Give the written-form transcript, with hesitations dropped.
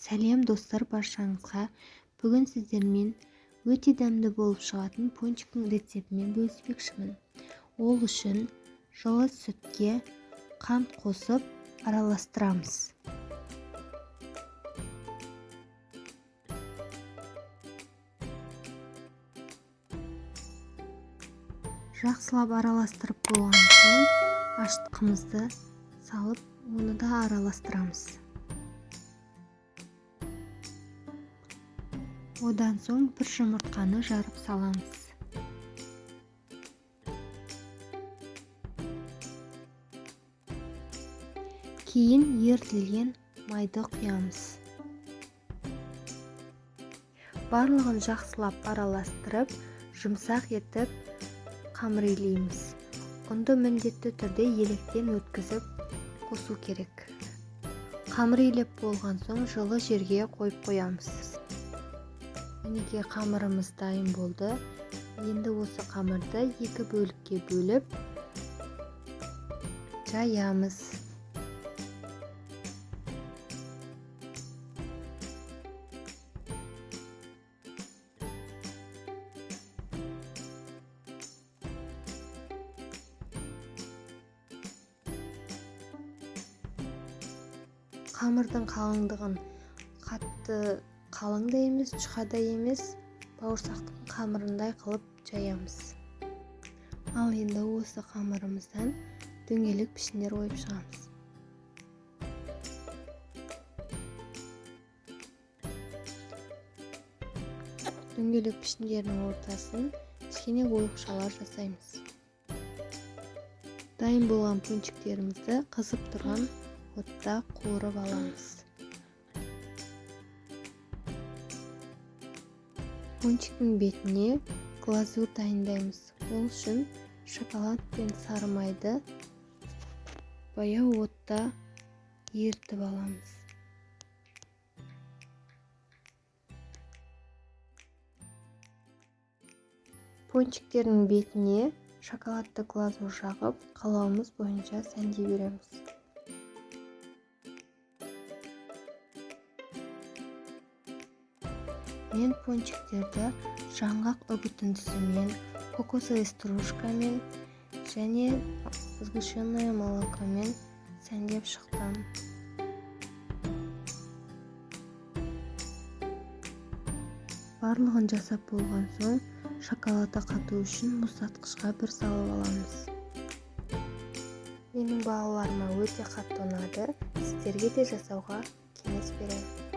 Сәлем достар баршаңызға. Бүгін сіздермен өте дәмді болып шығатын пончиктің рецептімен бөліспекшімін. Ол үшін жылы сүтке қант қосып араластырамыз. Жақсылап араластырып болған соң ашытқымызды салып, оны да араластырамыз. Одан соң бір жұмыртқаны жарып саламыз. Кейін ерітілген майды құямыз. Барлығын жақсылап араластырып, жұмсақ етіп қамыр илейміз. Ұнды міндетті түрде електен өткізіп қосу керек. Қамыр илеп болған соң жылы жерге қойып қоямыз. Мінекей қамырымыз дайын болды. Енді осы қамырды екі бөлікке бөліп жаямыз. Қамырдың қалыңдығын қатты қалың да емес, жұқа да емес, бауырсақтың қамырындай қылып жаямыз. Ал енді осы қамырымыздан дөңгелек пішіндер ойып шығамыз. Дөңгелек пішіндердің ортасын кішкене ойықшалар жасаймыз. Дайын болған пончиктерімізді қызып тұрған отта қуырып аламыз. Пончиктің бетіне глазурь дайындаймыз. Ол үшін шоколад пен сары майды баяу отта ерітіп аламыз. Пончиктердің бетіне шоколадты глазурь жағып, қалауымыз бойынша сәндей береміз. Мен пончиктерді жаңғақ үгітіндісімен, кокосовый стружкамен және сгущенное молокомен сәндеп шықтым. Барлығын жасап болған соң шоколадты қату үшін мұздатқышқа бір салып аламыз. Менің балаларыма өте қатты ұнады. Сіздерге де жасауға кеңес беремін.